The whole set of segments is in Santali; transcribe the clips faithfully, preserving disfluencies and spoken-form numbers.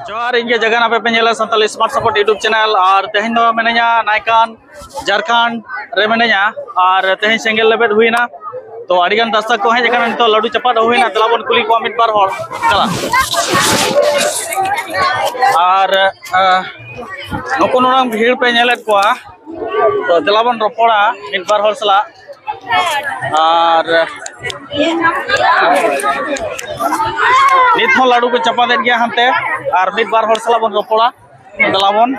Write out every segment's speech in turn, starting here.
ᱡᱚᱦᱟᱨ, ᱤᱧ ᱜᱮ ᱡᱟᱜᱟᱱ, ᱟᱯᱮ ᱯᱮ ᱧᱮᱞᱟ Santali smart support YouTube channel. ᱟᱨ ᱛᱮᱦᱮᱧ ᱫᱚ ᱢᱮᱱᱟᱹᱧᱟ ᱱᱟᱭᱠᱟᱱ, ᱡᱷᱟᱲᱠᱷᱚᱸᱰ ᱨᱮ ᱢᱮᱱᱟᱹᱧᱟ᱾ ᱟᱨ ᱛᱮᱦᱮᱧ ᱥᱮᱸᱜᱮᱞ ᱞᱮᱵᱮᱫ ᱦᱩᱭᱱᱟ, ᱛᱚ ᱟᱹᱰᱤ ᱜᱟᱱ ᱫᱟᱥᱛᱟ ᱠᱚ ᱦᱮᱡ ᱟᱠᱟᱱᱟ, ᱱᱤᱛᱚᱜ ᱞᱟᱹᱰᱩ ᱪᱟᱯᱟᱫ ᱦᱩᱭᱱᱟ᱾ ᱫᱮᱞᱟ ᱵᱚᱱ ᱠᱩᱞᱤ ᱠᱚᱣᱟ ᱢᱤᱫ ᱵᱟᱨ ᱦᱚᱲ᱾ ᱪᱟᱞᱟᱜ᱾ ᱟᱨ ᱟᱦ, ᱱᱩᱠᱩ ᱱᱚᱰᱮ ᱵᱷᱤᱲ ᱯᱮ ᱧᱮᱞᱮᱫ ᱠᱚᱣᱟ, ᱛᱚ ᱫᱮᱞᱟ ᱵᱚᱱ ᱨᱚᱯᱚᱲᱟ ᱢᱤᱫ ᱵᱟᱨ ᱦᱚᱲ ᱥᱟᱞᱟᱜ᱾ ᱟᱨ ᱱᱤᱛ ᱦᱚᱸ ᱞᱟᱹᱰᱩ ᱠᱚ ᱪᱟᱯᱟᱫᱮᱫ ᱜᱮᱭᱟ ᱦᱟᱱᱛᱮ, ᱟᱨ ᱢᱤᱫ ᱵᱟᱨ ᱦᱚᱲ ᱥᱟᱞᱟᱜ ᱵᱚᱱ ᱨᱚᱯᱚᱲᱟ᱾ ᱫᱮᱞᱟ ᱵᱚᱱ᱾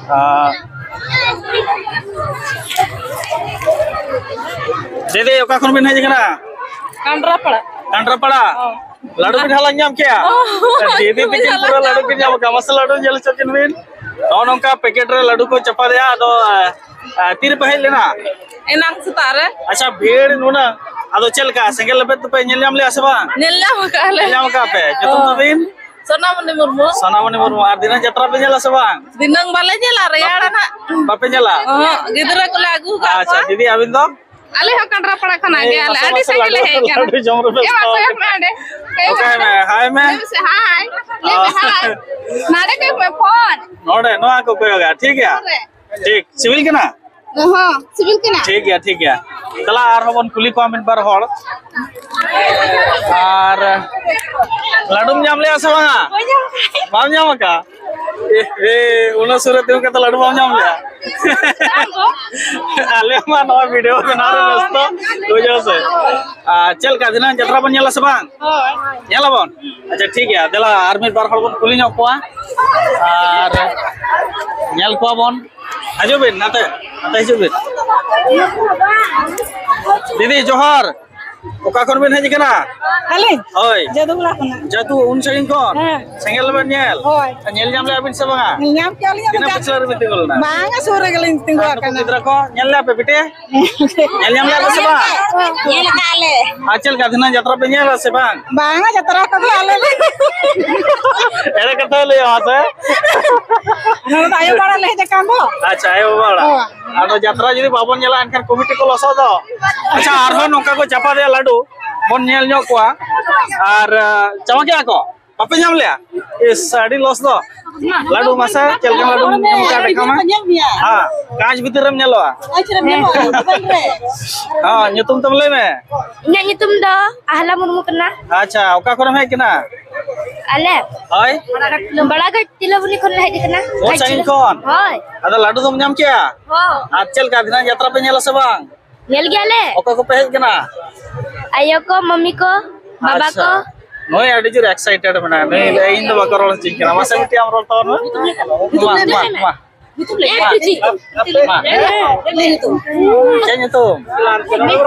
ᱟᱨ ᱫᱤᱫᱤ, ᱚᱠᱟ ᱠᱷᱚᱱ ᱵᱤᱱ ᱦᱮᱡ ᱟᱠᱟᱱᱟ? ᱠᱟᱱᱰᱨᱟᱯᱟᱲᱟ᱾ ᱠᱟᱱᱰᱨᱟᱯᱟᱲᱟ? ᱦᱚᱸ᱾ ᱞᱟᱹᱰᱩ ᱵᱤᱱ ᱦᱟᱞᱟᱝ ᱧᱟᱢ ᱠᱮᱜᱼᱟ? ᱦᱚᱸ᱾ ᱫᱤᱫᱤ ᱛᱤᱠᱤᱱ ᱯᱩᱨᱟᱹ ᱞᱟᱹᱰᱩ ᱠᱤᱱ ᱧᱟᱢ ᱠᱟᱜᱼᱟ᱾ ᱢᱟᱥᱮ ᱞᱟᱹᱰᱩ ᱧᱮᱞ ᱦᱚᱪᱚ ᱠᱤᱱ ᱵᱤᱱ᱾ ᱱᱚᱜᱼᱚ ᱱᱚᱝᱠᱟ ᱯᱮᱠᱮᱴ ᱨᱮ ᱞᱟᱹᱰᱩ ᱠᱚ ᱪᱟᱯᱟᱫᱮᱜᱼᱟ᱾ ᱟᱫᱚ, ᱟ, ᱟ, ᱛᱤ ᱨᱮᱯᱮ ᱦᱮᱡ ᱞᱮᱱᱟ? ᱮᱱᱟᱝ ᱥᱮᱛᱟᱜ ᱨᱮ᱾ ᱟᱪᱪᱷᱟ, ᱵᱷᱤᱲ ᱱᱩᱱᱟᱹᱜ, ᱟᱫᱚ ᱪᱮᱫ ᱞᱮᱠᱟ ᱥᱮᱸᱜᱮᱞ ᱞᱮᱵᱮᱫ ᱫᱚᱯᱮ ᱧᱮᱞ ᱧᱟᱢ ᱞᱮᱜᱼᱟ ᱥᱮ ᱵᱟᱝ? ᱧᱮᱞ ᱧᱟᱢ ᱟᱠᱟᱫ ᱞᱮ᱾ ᱧᱮᱞ ᱧᱟᱢ ᱟᱠᱟᱫ ᱯᱮ? ᱧᱩᱛᱩᱢ ᱦᱚᱸ᱾ ᱛᱟᱵᱤᱱ? ᱥᱳᱱᱟᱢᱚᱱᱤ ᱢᱩᱨᱢᱩ᱾ ᱥᱳᱱᱟᱢᱚᱱᱤ ᱢᱩᱨᱢᱩ᱾ ᱟᱨ ᱫᱷᱤᱱᱟᱹᱝ ᱡᱟᱛᱨᱟ ᱯᱮ ᱧᱮᱞᱟ ᱥᱮ ᱵᱟᱝ? ᱫᱷᱤᱱᱟᱹᱝ ᱵᱟᱞᱮ ᱧᱮᱞᱟ, ᱨᱮᱭᱟᱲᱟ ᱱᱟᱜ᱾ ᱵᱟᱯᱮ ᱧᱮᱞᱟ? ᱚᱦᱚᱸ, ᱜᱤᱫᱽᱨᱟᱹ ᱠᱚᱞᱮ ᱟᱹᱜᱩ ᱟᱠᱟᱫ ᱟᱪᱪᱷᱟ, ᱠᱚᱣᱟ᱾ ᱫᱤᱫᱤ, ᱟᱹᱵᱤᱱ ᱫᱚ? ᱟᱞᱮ ᱦᱚᱸ ᱠᱟᱱᱰᱨᱟᱯᱟᱲᱟ ᱠᱷᱚᱱᱟᱜ ᱜᱮ, ᱟᱞᱮ ᱟᱹᱰᱤ ᱥᱟᱺᱜᱤᱧ ᱞᱮ ᱦᱮᱡ ᱟᱠᱟᱱᱟ᱾ ᱞᱟᱹᱰᱩ ᱡᱚᱢ ᱨᱮᱯᱮ ᱮ ᱢᱟ, ᱪᱟᱞᱟᱣ ᱠᱚᱭᱚᱜ ᱢᱮ ᱚᱸᱰᱮ᱾ ᱠᱚᱭᱚᱜ ᱚᱠᱟᱭ ᱢᱮ? ᱢᱮ, ᱦᱟᱭ ᱢᱮ᱾ ᱞᱟᱹᱭ ᱢᱮᱥᱮ, ᱦᱟᱭ᱾ ᱞᱟᱹᱭ ᱢᱮ, ᱦᱟᱭ᱾ ᱱᱚᱰᱮ ᱠᱚᱭᱚᱜ ᱢᱮ, ᱯᱷᱳᱱ᱾ ᱱᱚᱰᱮ, ᱱᱚᱣᱟ ᱠᱚ ᱠᱚᱭᱚᱜᱟ, ᱴᱷᱤᱠ ᱜᱮᱭᱟ? ᱯᱷᱳᱱ ᱨᱮ᱾ ᱴᱷᱤᱠ, ᱥᱤᱵᱤᱞ ᱠᱟᱱᱟ? ᱦᱚᱸ, ᱥᱤᱵᱤᱞ ᱠᱟᱱᱟ᱾ ᱴᱷᱤᱠ ᱜᱮᱭᱟ, ᱴᱷᱤᱠ ᱜᱮᱭᱟ᱾ ᱫᱮᱞᱟ ᱟᱨᱦᱚᱸ ᱵᱚᱱ ᱠᱩᱞᱤ ᱠᱚᱣᱟ ᱢᱤᱫ ᱵᱟᱨ ᱦᱚᱲ᱾ ᱟᱨ ᱞᱟᱹᱰᱩᱢ ᱧᱟᱢ ᱞᱮᱜᱼᱟ ᱥᱮ ᱵᱟᱝᱟ? ᱵᱟᱢ ᱧᱟᱢ ᱟᱠᱟᱫ? ᱮ, ᱮ, ᱩᱱᱟᱹᱜ ᱥᱩᱨ ᱨᱮ ᱛᱤᱸᱜᱩ ᱠᱟᱛᱮ ᱞᱟᱹᱰᱩ ᱵᱟᱢ ᱧᱟᱢ ᱞᱮᱜᱼᱟ? ᱟᱞᱮ ᱢᱟ ᱱᱚᱣᱟ ᱵᱷᱤᱰᱤᱭᱳ ᱵᱮᱱᱟᱣ ᱨᱮ ᱵᱮᱥᱛᱚ, ᱵᱩᱡᱷᱟᱹᱣ ᱥᱮ᱾ ᱟᱨ ᱪᱮᱫ ᱞᱮᱠᱟ, ᱫᱷᱤᱱᱟᱹᱝ ᱡᱟᱛᱨᱟ ᱵᱚᱱ ᱧᱮᱞᱟ ᱥᱮ ᱵᱟᱝ? ᱦᱳᱭ᱾ ᱧᱮᱞᱟᱵᱚᱱ? ᱟᱪᱪᱷᱟ, ᱴᱷᱤᱠ ᱜᱮᱭᱟ, ᱫᱮᱞᱟ ᱟᱨ ᱢᱤᱫ ᱵᱟᱨ ᱦᱚᱲ ᱵᱚᱱ ᱠᱩᱞᱤ ᱧᱚᱜ ᱠᱚᱣᱟ ᱟᱨ ᱧᱮᱞ ᱠᱚᱣᱟ ᱵᱚᱱ᱾ ᱦᱤᱡᱩᱜ ᱵᱤᱱ, ᱱᱟᱛᱮ, ᱱᱟᱛᱮ ᱦᱤᱡᱩᱜ ᱵᱤᱱ᱾ ᱫᱤᱫᱤ, ᱡᱚᱦᱟᱨ᱾ ᱚᱠᱟ ᱠᱷᱚᱱ ᱵᱤᱱ ᱦᱮᱡ ᱟᱠᱟᱱᱟ? ᱟᱹᱞᱤᱧ? ᱦᱳᱭ᱾ ᱡᱟᱹᱫᱩᱜᱚᱲᱟ ᱠᱷᱚᱱᱟᱜ᱾ ᱡᱟᱹᱫᱩ, ᱩᱱ ᱥᱟᱺᱜᱤᱧ ᱠᱷᱚᱱ? ᱦᱮᱸ᱾ ᱥᱮᱸᱜᱮᱞ ᱵᱮᱱ ᱧᱮᱞ? ᱦᱳᱭ᱾ ᱧᱮᱞ ᱧᱟᱢ ᱞᱮᱜᱼᱟ ᱵᱤᱱ ᱥᱮ ᱵᱟᱝᱟ? ᱧᱮᱞ ᱧᱟᱢ ᱠᱮᱜᱼᱟ ᱞᱤᱧ, ᱟᱫᱚ ᱛᱤᱱᱟᱹᱜ ᱯᱟᱹᱪᱷᱞᱟᱹ ᱨᱮᱵᱤᱱ ᱛᱤᱸᱜᱩ ᱞᱮᱱᱟ? ᱵᱟᱝᱟ, ᱥᱩᱨ ᱨᱮᱜᱮ ᱞᱤᱧ ᱛᱤᱸᱜᱩ ᱟᱨ ᱱᱩᱠᱩ ᱟᱠᱟᱱᱟ᱾ ᱜᱤᱫᱽᱨᱟᱹ ᱠᱚ ᱧᱮᱞ ᱞᱮᱜᱼᱟ ᱯᱮ ᱵᱤᱴᱤ? ᱧᱮᱞ ᱧᱟᱢ ᱞᱮᱜᱼᱟ ᱯᱮ ᱥᱮ ᱵᱟᱝ? ᱧᱮᱞ ᱟᱠᱟᱫᱼᱟ ᱞᱮ᱾ ᱟᱨ ᱪᱮᱫ ᱞᱮᱠᱟ, ᱫᱷᱤᱱᱟᱹᱝ ᱡᱟᱛᱨᱟ ᱯᱮ ᱧᱮᱞᱟ ᱥᱮ ᱵᱟᱝ? ᱵᱟᱝᱟ, ᱡᱟᱛᱨᱟ ᱠᱚᱫᱚ ᱟᱞᱮ ᱞᱮ ᱮᱲᱮ ᱠᱟᱛᱷᱟᱭ ᱞᱟᱹᱭᱟ, ᱢᱟᱥᱮ᱾ ᱱᱚᱰᱮ ᱫᱚ ᱟᱭᱳ ᱵᱟᱵᱟ ᱞᱮ ᱦᱮᱡ ᱟᱠᱟᱱ ᱫᱚ᱾ ᱟᱪᱪᱷᱟ, ᱟᱭᱳ ᱵᱟᱵᱟ ᱚᱲᱟᱜ᱾ ᱦᱳᱭ᱾ ᱟᱫᱚ ᱡᱟᱛᱨᱟ ᱡᱩᱫᱤ ᱵᱟᱵᱚᱱ ᱧᱮᱞᱟ, ᱮᱱᱠᱷᱟᱱ ᱠᱚᱢᱤᱴᱤ ᱠᱚ ᱞᱚᱥᱚᱫᱚᱜ᱾ ᱟᱪᱪᱷᱟ, ᱟᱨᱦᱚᱸ ᱱᱚᱝᱠᱟ ᱠᱚ ᱪᱟᱯᱟᱫᱮᱭᱟ ᱞᱟᱹᱰᱩ, ᱵᱚᱱ ᱧᱮᱞ ᱧᱚᱜ ᱠᱚᱣᱟ᱾ ᱟᱨ, ᱟᱸ, ᱪᱟᱵᱟ ᱠᱮᱜᱼᱟ ᱠᱚ? ᱵᱟᱯᱮ ᱧᱟᱢ ᱞᱮᱜᱼᱟ? ᱤᱥ, ᱟᱹᱰᱤ ᱞᱚᱥ ᱫᱚ᱾ ᱞᱟᱹᱰᱩ ᱢᱟᱥᱮ, ᱪᱮᱫ ᱞᱮᱠᱟ ᱞᱟᱹᱰᱩᱢ ᱧᱟᱢ ᱠᱟᱜᱼᱟ, ᱫᱮᱠᱷᱟᱣ ᱢᱮ᱾ ᱧᱮᱞ ᱢᱮᱭᱟ᱾ ᱦᱮᱸ, ᱠᱟᱸᱪ ᱵᱷᱤᱛᱤᱨ ᱨᱮᱢ ᱧᱮᱞᱚᱜᱼᱟ᱾ ᱠᱟᱸᱪ ᱨᱮᱢ ᱧᱮᱞᱚᱜᱼᱟ, ᱢᱳᱵᱟᱭᱤᱞ ᱨᱮ᱾ ᱦᱮᱸ, ᱧᱩᱛᱩᱢ ᱛᱟᱢ ᱞᱟᱹᱭ ᱢᱮ᱾ ᱤᱧᱟᱹᱜ ᱧᱩᱛᱩᱢ ᱫᱚ ᱟᱦᱞᱟ ᱢᱩᱨᱢᱩ ᱠᱟᱱᱟ᱾ ᱟᱪᱪᱷᱟ, ᱚᱠᱟ ᱠᱷᱚᱱᱮᱢ ᱦᱮᱡ ᱠᱟᱱᱟ? ᱟᱞᱮ ᱦᱳᱭ᱾ ᱵᱟᱲᱟᱜᱷᱟᱴ ᱛᱤᱞᱟᱹᱵᱚᱱᱤ ᱠᱷᱚᱱ ᱞᱮ ᱦᱮᱡ ᱟᱠᱟᱱᱟ᱾ ᱩᱱ ᱥᱟᱺᱜᱤᱧ ᱠᱷᱚᱱ? ᱦᱳᱭ᱾ ᱟᱫᱚ ᱞᱟᱹᱰᱩ ᱫᱚᱢ ᱧᱟᱢ ᱠᱮᱜᱼᱟ? ᱦᱚᱸ᱾ ᱟᱨ ᱪᱮᱫ ᱞᱮᱠᱟ, ᱫᱷᱤᱱᱟᱹᱝ ᱡᱟᱛᱨᱟ ᱯᱮ ᱧᱮᱞᱟ ᱥᱮ ᱵᱟᱝ? ᱧᱮᱞ ᱜᱮᱭᱟᱞᱮ᱾ ᱚᱠᱚᱭ ᱠᱚᱯᱮ ᱦᱮᱡ ᱠᱟᱱᱟ? ᱟᱭᱳ ᱠᱚ, ᱢᱟᱢᱤ ᱠᱚ, ᱵᱟᱵᱟ ᱟᱪᱪᱷᱟ᱾ ᱠᱚ᱾ ᱱᱩᱭ ᱟᱹᱰᱤ ᱡᱳᱨ excited ᱢᱮᱱᱟᱭᱟ᱾ ᱱᱩᱭ ᱞᱟᱹᱭ, "ᱤᱧ ᱫᱚ ᱵᱟᱠᱚ ᱨᱚᱲ ᱦᱚᱪᱚᱧ ᱠᱟᱱᱟ᱾" ᱢᱟᱥᱮ ᱢᱤᱫᱴᱤᱡ ᱟᱢ ᱨᱚᱲ ᱛᱟᱵᱚᱱ ᱢᱮ᱾ ᱢᱟ, ᱢᱟ, ᱢᱟ᱾ ᱢᱟ᱾ ᱢᱟ᱾ ᱪᱮᱫ ᱧᱩᱛᱩᱢ?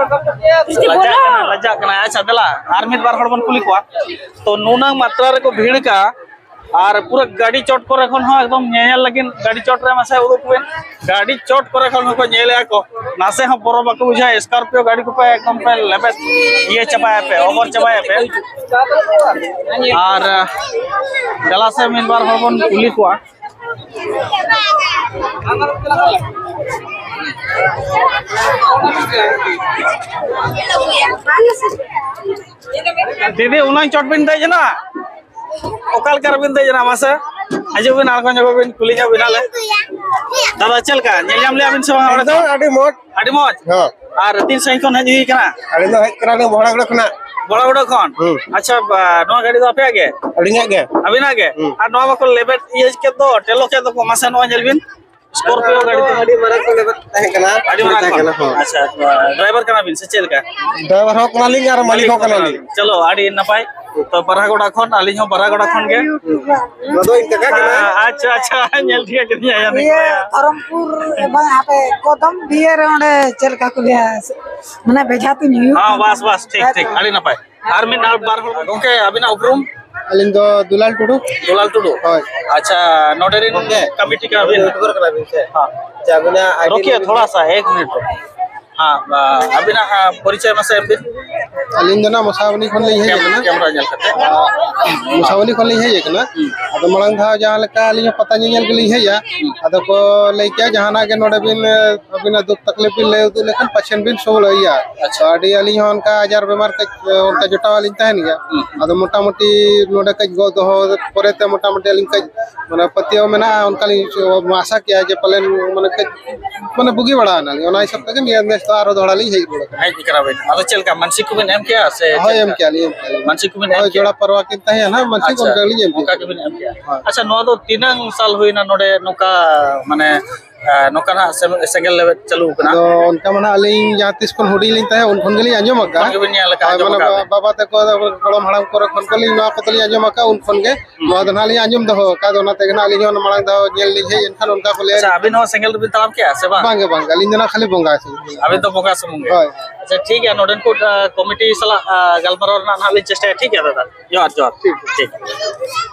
ᱞᱟᱡᱟᱜ ᱠᱟᱱᱟ, ᱞᱟᱡᱟᱜ ᱠᱟᱱᱟ᱾ ᱟᱪᱪᱷᱟ, ᱫᱮᱞᱟ, ᱟᱨ ᱢᱤᱫ ᱵᱟᱨ ᱦᱚᱲ ᱵᱚᱱ ᱠᱩᱞᱤ ᱠᱚᱣᱟ᱾ ᱛᱚ, ᱱᱩᱱᱟᱹᱝ ᱢᱟᱛᱨᱟ ᱨᱮᱠᱚ ᱵᱷᱤᱲ ᱠᱟᱜᱼᱟ, ᱟᱨ ᱯᱩᱨᱟᱹ ᱜᱟᱹᱰᱤ ᱪᱚᱴ ᱠᱚᱨᱮ ᱠᱷᱚᱱ ᱦᱚᱸ, ᱮᱠᱫᱚᱢ ᱧᱮᱧᱮᱞ ᱞᱟᱹᱜᱤᱫ ᱜᱟᱹᱰᱤ ᱪᱚᱴ ᱨᱮ ᱢᱟᱥᱮ ᱩᱰᱩᱠ ᱵᱮᱱ᱾ ᱜᱟᱹᱰᱤ ᱪᱚᱴ ᱠᱚᱨᱮ ᱠᱷᱚᱱ ᱦᱚᱸᱠᱚ ᱧᱮᱞᱮᱜᱼᱟ ᱠᱚ, ᱱᱟᱥᱮ ᱦᱚᱸ ᱵᱚᱨᱚ ᱵᱟᱠᱚ ᱵᱩᱡᱷᱟᱹᱣᱟ᱾ ᱥᱠᱚᱨᱯᱤᱭᱳ ᱜᱟᱹᱰᱤ ᱠᱚᱯᱮ ᱮᱠᱫᱚᱢ ᱯᱮ ᱞᱮᱵᱮᱫ ᱤᱭᱟᱹ ᱪᱟᱵᱟᱭᱟ ᱯᱮ, ᱚᱵᱚᱨ ᱪᱟᱵᱟᱭᱟ ᱯᱮ᱾ ᱟᱨ, ᱟᱸ, ᱫᱮᱞᱟ ᱥᱮ ᱢᱤᱫ ᱵᱟᱨ ᱦᱚᱲ ᱵᱚᱱ ᱠᱩᱞᱤ ᱠᱚᱣᱟ᱾ ᱫᱤᱫᱤ, ᱩᱱᱟᱹᱝ ᱪᱚᱴ ᱵᱤᱱ ᱫᱮᱡ ᱮᱱᱟ? ᱚᱠᱟ ᱞᱮᱠᱟ ᱨᱮᱵᱤᱱ ᱫᱮᱡ ᱮᱱᱟ ᱢᱟᱥᱮ? ᱦᱤᱡᱩᱜ ᱵᱤᱱ, ᱟᱬᱜᱚ ᱧᱚᱜᱚᱜ ᱵᱤᱱ, ᱠᱩᱞᱤ ᱧᱚᱜ ᱵᱤᱱᱟᱞᱮ᱾ ᱫᱟᱫᱟ, ᱪᱮᱫ ᱞᱮᱠᱟ? ᱧᱮᱞ ᱧᱟᱢ ᱞᱮᱭᱟ ᱵᱤᱱ ᱥᱮ ᱵᱟᱝ ᱚᱸᱰᱮ ᱮᱠᱫᱚᱢ ᱠᱷᱚᱱ? ᱟᱹᱰᱤ ᱢᱚᱡᱽ᱾ ᱟᱹᱰᱤ ᱢᱚᱡᱽ᱾ ᱦᱚᱸ᱾ ᱟᱨ ᱛᱤᱱ ᱥᱟᱺᱜᱤᱧ ᱠᱷᱚᱱ ᱦᱮᱡ ᱦᱩᱭ ᱠᱟᱱᱟ? ᱟᱹᱞᱤᱧ ᱫᱚ ᱦᱮᱡ ᱠᱟᱱᱟᱞᱤᱧ ᱵᱚᱦᱲᱟᱜᱚᱲᱟ ᱠᱷᱚᱱᱟᱜ᱾ ᱵᱚᱲᱟᱜᱚᱲᱟ ᱠᱷᱚᱱ? ᱦᱩᱸ᱾ ᱟᱪᱪᱷᱟ, ᱵᱟ-, ᱱᱚᱣᱟ ᱜᱟᱹᱰᱤ ᱫᱚ ᱟᱯᱮᱭᱟᱜ ᱜᱮ? ᱟᱹᱞᱤᱧᱟᱜ ᱜᱮ᱾ ᱟᱹᱵᱤᱱᱟᱜ ᱜᱮ? ᱦᱩᱸ᱾ ᱟᱨ ᱱᱚᱣᱟ ᱵᱟᱠᱚ ᱞᱮᱵᱮᱫ ᱤᱭᱟᱹ ᱠᱮᱫ ᱫᱚ, ᱴᱮᱞᱚ ᱠᱮᱫ ᱫᱚᱠᱚ, ᱢᱟᱥᱮ ᱱᱚᱣᱟ ᱧᱮᱞ ᱵᱤᱱ᱾ Scorpio ᱜᱟᱹᱰᱤ ᱫᱚ᱾ ᱟᱹᱰᱤ ᱢᱟᱨᱟᱝ ᱠᱚ ᱞᱮᱵᱮᱫ ᱛᱟᱦᱮᱸ ᱠᱟᱱᱟ᱾ ᱟᱹᱰᱤ ᱢᱟᱨᱟᱝ ᱛᱟᱦᱮᱸ ᱠᱷᱚᱱ? ᱠᱟᱱᱟ, ᱦᱚᱸ᱾ ᱟᱪᱪᱷᱟ, ᱰᱨᱟᱭᱵᱷᱟᱨ ᱠᱟᱱᱟ ᱵᱤᱱ ᱥᱮ ᱪᱮᱫ ᱞᱮᱠᱟ? ᱰᱨᱟᱭᱵᱷᱟᱨ ᱦᱚᱸ ᱠᱟᱱᱟᱞᱤᱧ ᱟᱨ ᱢᱟᱹᱞᱤᱠ ᱦᱚᱸ ᱠᱟᱱᱟᱞᱤᱧ᱾ ᱪᱚᱞᱚ, ᱟᱹᱰᱤ ᱱᱟᱯᱟᱭ᱾ ᱛᱚ, ᱵᱟᱨᱦᱟᱜᱚᱲᱟ ᱠᱷᱚᱱ, ᱟᱹᱞᱤᱧ ᱦᱚᱸ ᱵᱟᱨᱦᱟᱜᱚᱲᱟ ᱠᱷᱚᱱ ᱜᱮ᱾ ᱱᱚᱣᱟ ᱫᱚ ᱤᱧ ᱠᱟᱠᱟ ᱠᱟᱱᱟ᱾ ᱟᱪᱪᱷᱟ, ᱟᱪᱪᱷᱟ, ᱧᱮᱞ ᱴᱷᱤᱠ ᱠᱟᱫᱤᱧᱟ᱾ ᱤᱭᱟᱹ, ᱫᱷᱚᱨᱚᱢᱯᱩᱨ, ᱵᱟᱝ, ᱦᱟᱯᱮ, ᱠᱚᱫᱚᱢ ᱵᱤᱭᱟᱹ ᱨᱮ ᱚᱸᱰᱮ ᱪᱮᱫ ᱞᱮᱠᱟ ᱠᱚ ᱞᱟᱹᱭᱟ? ᱢᱟᱱᱮ, ᱵᱮᱡᱷᱟ ᱛᱩᱧ ᱦᱩᱭᱩᱜ ᱦᱮᱸ, ᱠᱟᱱᱟ᱾ ᱵᱟᱥ, ᱵᱟᱥ, ᱴᱷᱤᱠ, ᱦᱮᱸ ᱴᱷᱤᱠ, ᱛᱚ᱾ ᱟᱹᱰᱤ ᱱᱟᱯᱟᱭ᱾ ᱟᱨ ᱢᱤᱫ ᱦᱚᱲ, ᱵᱟᱨ ᱦᱚᱲ᱾ ᱜᱚᱝᱠᱮ, ᱟᱹᱵᱤᱱᱟᱜ ᱩᱯᱨᱩᱢ? ᱟᱹᱞᱤᱧ ᱫᱚ ᱫᱩᱞᱟᱞ ᱴᱩᱰᱩ᱾ ᱫᱩᱞᱟᱞ ᱴᱩᱰᱩ? ᱦᱳᱭ᱾ ᱟᱪᱪᱷᱟ, ᱱᱚᱰᱮ ᱨᱤᱱ ᱜᱚᱝᱠᱮ, ᱠᱚᱢᱤᱴᱤ ᱠᱟᱱᱟ ᱵᱤᱱ? YouTuber ᱠᱟᱱᱟ ᱵᱤᱱ ᱥᱮ? ᱦᱮᱸ᱾ ᱟᱪᱪᱷᱟ, ᱟᱹᱵᱤᱱᱟᱜ ID ᱨᱩᱠᱤᱭᱮ, ᱞᱟᱹᱭ ᱵᱤᱱ᱾ ᱛᱷᱚᱲᱟ ᱥᱟ, ᱮᱠ ᱢᱤᱱᱤᱴ ᱨᱩᱠᱤᱭᱮ᱾ ᱦᱮᱸ, ᱟ, ᱟᱹᱵᱤᱱᱟᱜ, ᱟ, ᱯᱚᱨᱤᱪᱚᱭ ᱢᱟᱥᱮ ᱮᱢ ᱵᱤᱱ᱾ ᱟᱹᱞᱤᱧ ᱫᱚ ᱱᱟᱜ ᱢᱚᱥᱟᱵᱚᱱᱤ ᱠᱷᱚᱱ ᱞᱤᱧ ᱦᱮᱡ ᱠᱮᱢ-, ᱟᱠᱟᱱᱟ᱾ ᱠᱮᱢᱨᱟ ᱧᱮᱞ ᱠᱟᱛᱮ᱾ ᱢᱚᱥᱟᱵᱚᱱᱤ ᱠᱷᱚᱱ ᱞᱤᱧ ᱦᱮᱡ ᱟᱠᱟᱱᱟ᱾ ᱦᱩᱸ᱾ ᱟᱫᱚ ᱢᱟᱲᱟᱝ ᱫᱷᱟᱣ ᱡᱟᱦᱟᱸ ᱞᱮᱠᱟ ᱟᱹᱞᱤᱧ ᱦᱚᱸ ᱯᱟᱛᱟ ᱧᱮᱧᱮᱞ ᱜᱮᱞᱤᱧ ᱦᱮᱡᱼᱟ᱾ ᱦᱩᱸ᱾ ᱟᱫᱚ ᱠᱚ ᱞᱟᱹᱭ ᱠᱮᱜᱼᱟ, ᱡᱟᱦᱟᱱᱟᱜ ᱜᱮ ᱱᱚᱰᱮ ᱵᱤᱱ, ᱮ, ᱟᱹᱵᱤᱱᱟᱜ ᱫᱩᱠ ᱛᱟᱠᱞᱤᱯ ᱵᱤᱱ ᱞᱟᱹᱭ ᱩᱫᱩᱜ ᱞᱮᱠᱷᱟᱱ ᱯᱟᱪᱷᱮᱱ ᱵᱤᱱ ᱥᱩᱜᱩᱲ ᱤᱭᱟᱹ᱾ ᱟᱪᱪᱷᱟ᱾ ᱛᱚ ᱟᱹᱰᱤ ᱟᱹᱞᱤᱧ ᱦᱚᱸ ᱚᱱᱠᱟ ᱟᱡᱟᱨ ᱵᱮᱢᱟᱨ ᱠᱟᱹᱡ, ᱮ, ᱚᱱᱠᱟ ᱡᱚᱴᱟᱣ ᱟᱹᱞᱤᱧ ᱛᱟᱦᱮᱱ ᱜᱮᱭᱟ᱾ ᱦᱩᱸ᱾ ᱟᱫᱚ ᱢᱚᱴᱟᱢᱩᱴᱤ ᱱᱚᱰᱮ ᱠᱟᱹᱡ ᱜᱚᱜ ᱫᱚᱦᱚ ᱯᱚᱨᱮᱛᱮ ᱢᱚᱴᱟᱢᱩᱴᱤ ᱟᱹᱞᱤᱧ ᱠᱟᱹᱡ ᱢᱟᱱᱮ ᱯᱟᱹᱛᱭᱟᱹᱣ ᱢᱮᱱᱟᱜᱼᱟ, ᱚᱱᱠᱟᱞᱤᱧ ᱟᱥᱟ ᱠᱮᱜᱼᱟ ᱡᱮ ᱯᱟᱞᱮᱱ ᱢᱟᱱᱮ ᱠᱟᱹᱡ ᱢᱟᱱᱮ ᱵᱩᱜᱤ ᱵᱟᱲᱟ ᱮᱱᱟᱞᱤᱧ᱾ ᱚᱱᱟ ᱦᱤᱥᱟᱹᱵ ᱛᱮᱜᱮ ᱱᱤᱭᱟᱹ ᱱᱮᱥ ᱫᱚ ᱟᱨᱚ ᱫᱚᱦᱲᱟ ᱞᱤᱧ ᱦᱮᱡ ᱨᱩᱣᱟᱹᱲ ᱠᱟᱱᱟ᱾ ᱦᱮᱡ ᱠᱟᱱᱟ ᱵᱤᱱ᱾ ᱟᱫᱚ ᱪᱮᱫ ᱞᱮᱠᱟ ᱢᱟᱱᱥᱤᱠ ᱠᱚᱵᱤᱱ ᱮᱢ ᱠᱮᱜᱼᱟ ᱥᱮ ᱦᱳᱭ, ᱪᱮᱫ ᱮᱢ ᱞᱮᱠᱟ? ᱠᱮᱜᱼᱟ ᱞᱤᱧ, ᱮᱢ ᱠᱮᱜᱼᱟ ᱞᱤᱧ᱾ ᱢᱟᱱᱥᱤᱠ ᱠᱚᱵᱤᱱ ᱮᱢ ᱦᱳᱭ, ᱠᱮᱜᱼᱟ? ᱡᱚᱲᱟ ᱯᱟᱨᱣᱟ ᱠᱤᱱ ᱛᱟᱦᱮᱸᱭᱟ ᱱᱟᱦᱟᱜ, ᱢᱟᱱᱥᱤᱠ ᱟᱪᱪᱷᱟ, ᱚᱱᱠᱟ ᱜᱮᱞᱤᱧ ᱮᱢ ᱠᱮᱜᱼᱟ᱾ ᱚᱱᱠᱟ ᱜᱮᱵᱤᱱ ᱮᱢ ᱠᱮᱜᱼᱟ᱾ ᱦᱳᱭ᱾ ᱟᱪᱪᱷᱟ, ᱱᱚᱣᱟ ᱫᱚ ᱛᱤᱱᱟᱹᱝ ᱥᱟᱞ ᱦᱩᱭᱱᱟ ᱱᱚᱰᱮ ᱱᱚᱝᱠᱟ ᱢᱟᱱᱮ, ᱮ, ᱱᱚᱝᱠᱟᱱᱟᱜ ᱥᱮ-, ᱥᱮᱸᱜᱮᱞ ᱞᱮᱵᱮᱫ ᱪᱟᱹᱞᱩ ᱠᱟᱱᱟ? ᱟᱫᱚ ᱚᱱᱠᱟ ᱢᱟ ᱱᱟᱦᱟᱜ ᱟᱹᱞᱤᱧ ᱡᱟᱦᱟᱸ ᱛᱤᱥ ᱠᱷᱚᱱ ᱦᱩᱰᱤᱧ ᱞᱤᱧ ᱛᱟᱦᱮᱸ, ᱩᱱ ᱠᱷᱚᱱ ᱜᱮᱞᱤᱧ ᱟᱸᱡᱚᱢ ᱟᱠᱟᱫᱼᱟ᱾ ᱩᱱ ᱠᱷᱚᱱ ᱜᱮᱵᱤᱱ ᱧᱮᱞ ᱟᱠᱟᱫᱼᱟ, ᱦᱳᱭ, ᱟᱸᱡᱚᱢ ᱢᱟᱱᱮ ᱟᱠᱟᱫᱼᱟ ᱵᱟ-, ᱵᱤᱱ? ᱵᱟᱵᱟ ᱛᱟᱠᱚ, ᱜᱚᱲᱚᱢ ᱦᱟᱲᱟᱢ ᱠᱚᱨᱮ ᱠᱷᱚᱱ ᱜᱮᱞᱤᱧ ᱱᱚᱣᱟ ᱠᱚᱫᱚᱞᱤᱧ ᱟᱸᱡᱚᱢ ᱟᱠᱟᱫᱼᱟ, ᱩᱱ ᱠᱷᱚᱱ ᱜᱮ᱾ ᱦᱩᱸ᱾ ᱱᱚᱣᱟ ᱫᱚ ᱱᱟᱦᱟᱜ ᱞᱤᱧ ᱟᱸᱡᱚᱢ ᱫᱚᱦᱚ ᱟᱠᱟᱫ, ᱚᱱᱟ ᱛᱮᱜᱮ ᱱᱟᱦᱟᱜ ᱟᱹᱞᱤᱧ ᱦᱚᱸ ᱢᱟᱲᱟᱝ ᱫᱷᱟᱣ ᱧᱮᱞ ᱞᱤᱧ ᱦᱮᱡ ᱮᱱᱠᱷᱟᱱ ᱚᱱᱠᱟ ᱠᱚ ᱞᱟᱹᱭᱟ᱾ ᱟᱪᱪᱷᱟ, ᱟᱹᱵᱤᱱ ᱦᱚᱸ ᱥᱮᱸᱜᱮᱞ ᱨᱮᱵᱤᱱ ᱛᱟᱲᱟᱢ ᱠᱮᱜᱼᱟ ᱥᱮ ᱵᱟᱝ? ᱵᱟᱝᱜᱮ, ᱵᱟᱝᱜᱮ, ᱟᱹᱞᱤᱧ ᱫᱚ ᱱᱟᱦᱟᱜ ᱠᱷᱟᱹᱞᱤ ᱵᱚᱸᱜᱟ ᱥᱩᱢᱩᱝ ᱜᱮ᱾ ᱟᱹᱵᱤᱱ ᱫᱚ ᱵᱚᱸᱜᱟ ᱥᱩᱢᱩᱝ ᱜᱮ? ᱦᱳᱭ᱾ ᱟᱪᱪᱷᱟ, ᱴᱷᱤᱠ ᱜᱮᱭᱟ, ᱱᱚᱰᱮᱱ ᱠᱚ, ᱟ, ᱠᱚᱢᱤᱴᱤ ᱥᱟᱞᱟᱜ, ᱟ, ᱜᱟᱞᱢᱟᱨᱟᱣ ᱨᱮᱱᱟᱜ ᱱᱟᱦᱟᱜ ᱞᱤᱧ ᱪᱮᱥᱴᱟᱭᱟ, ᱴᱷᱤᱠ ᱜᱮᱭᱟ ᱫᱟᱫᱟ? ᱡᱚᱦᱟᱨ, ᱡᱚᱦᱟᱨ᱾ ᱴᱷᱤᱠ᱾ ᱴᱷᱤᱠ᱾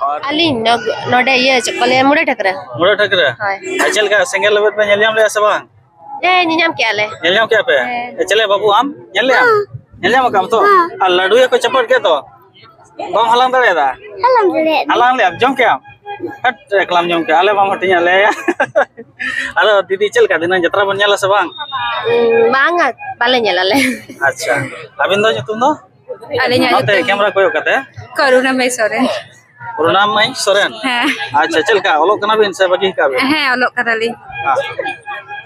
ᱟᱨ ᱟᱹᱞᱤᱧ ᱱᱚᱜ-, ᱱᱚᱰᱮ ᱤᱭᱟᱹ, ᱪᱮᱫ ᱠᱚ ᱞᱟᱹᱭᱟ, ᱢᱩᱲᱟᱹ ᱴᱷᱟᱹᱠᱨᱟᱹ᱾ ᱢᱩᱲᱟᱹ ᱴᱷᱟᱹᱠᱨᱟᱹ? ᱦᱳᱭ᱾ ᱟᱨ ᱪᱮᱫ ᱞᱮᱠᱟ, ᱥᱮᱸᱜᱮᱞ ᱞᱮᱵᱮᱫ ᱯᱮ ᱧᱮᱞ ᱧᱟᱢ ᱞᱮᱜᱼᱟ ᱥᱮ ᱵᱟᱝ? ᱦᱮᱸ, ᱧᱮᱞ ᱧᱟᱢ ᱠᱮᱜᱼᱟ ᱞᱮ᱾ ᱧᱮᱞ ᱧᱟᱢ ᱠᱮᱜᱼᱟ ᱯᱮ? ᱦᱮᱸ᱾ ᱮ, ᱪᱮᱞᱮ ᱵᱟᱹᱵᱩ ᱟᱢ? ᱧᱮᱞ ᱞᱮᱜᱼᱟᱢ? ᱦᱮᱸ᱾ ᱧᱮᱞ ᱧᱟᱢ ᱠᱟᱜᱼᱟᱢ ᱛᱚ? ᱦᱮᱸ᱾ ᱟᱨ ᱞᱟᱹᱰᱩᱭᱟ ᱠᱚ ᱪᱟᱯᱟᱫ ᱠᱮᱫ ᱫᱚ? ᱵᱟᱢ ᱦᱟᱞᱟᱝ ᱫᱟᱲᱮᱭᱟᱫᱟ? ᱦᱟᱞᱟᱝ ᱫᱟᱲᱮᱭᱟᱫᱟ᱾ ᱦᱟᱞᱟᱝ ᱞᱮᱜᱼᱟᱢ? ᱡᱚᱢ ᱠᱮᱜᱼᱟᱢ? ᱦᱟᱹᱴ, ᱮᱠᱞᱟᱢ ᱡᱚᱢ ᱠᱮᱜᱼᱟ, ᱟᱞᱮ ᱵᱟᱢ ᱦᱟᱹᱴᱤᱧᱟᱫ ᱞᱮᱭᱟ᱾ ᱟᱫᱚ ᱫᱤᱫᱤ, ᱪᱮᱫ ᱞᱮᱠᱟ, ᱫᱷᱤᱱᱟᱹᱝ ᱡᱟᱛᱨᱟ ᱵᱚᱱ ᱧᱮᱞᱟ ᱥᱮ ᱵᱟᱝ? ᱩᱸ, ᱵᱟᱝᱟ, ᱵᱟᱞᱮ ᱧᱮᱞᱟ ᱞᱮ᱾ ᱟᱪᱪᱷᱟ, ᱟᱹᱵᱤᱱ ᱫᱚ ᱧᱩᱛᱩᱢ ᱫᱚ? ᱟᱹᱞᱤᱧᱟᱜ ᱱᱚᱛᱮ ᱧᱩᱛᱩᱢ ᱠᱮᱢᱨᱟ ᱠᱚᱭᱚᱜ ᱠᱟᱛᱮ᱾ ᱠᱚᱨᱩᱱᱟ ᱢᱟᱹᱭ ᱥᱚᱨᱮᱱ᱾ ᱯᱨᱚᱱᱟᱢ ᱢᱟᱹᱭ ᱥᱚᱨᱮᱱ᱾ ᱦᱮᱸ᱾ ᱟᱪᱪᱷᱟ, ᱪᱮᱫ ᱞᱮᱠᱟ, ᱚᱞᱚᱜ ᱠᱟᱱᱟ ᱵᱤᱱ ᱥᱮ ᱵᱟᱹᱜᱤ ᱠᱟᱜ ᱵᱤᱱ? ᱦᱮᱸ, ᱚᱞᱚᱜ ᱠᱟᱱᱟᱞᱤᱧ᱾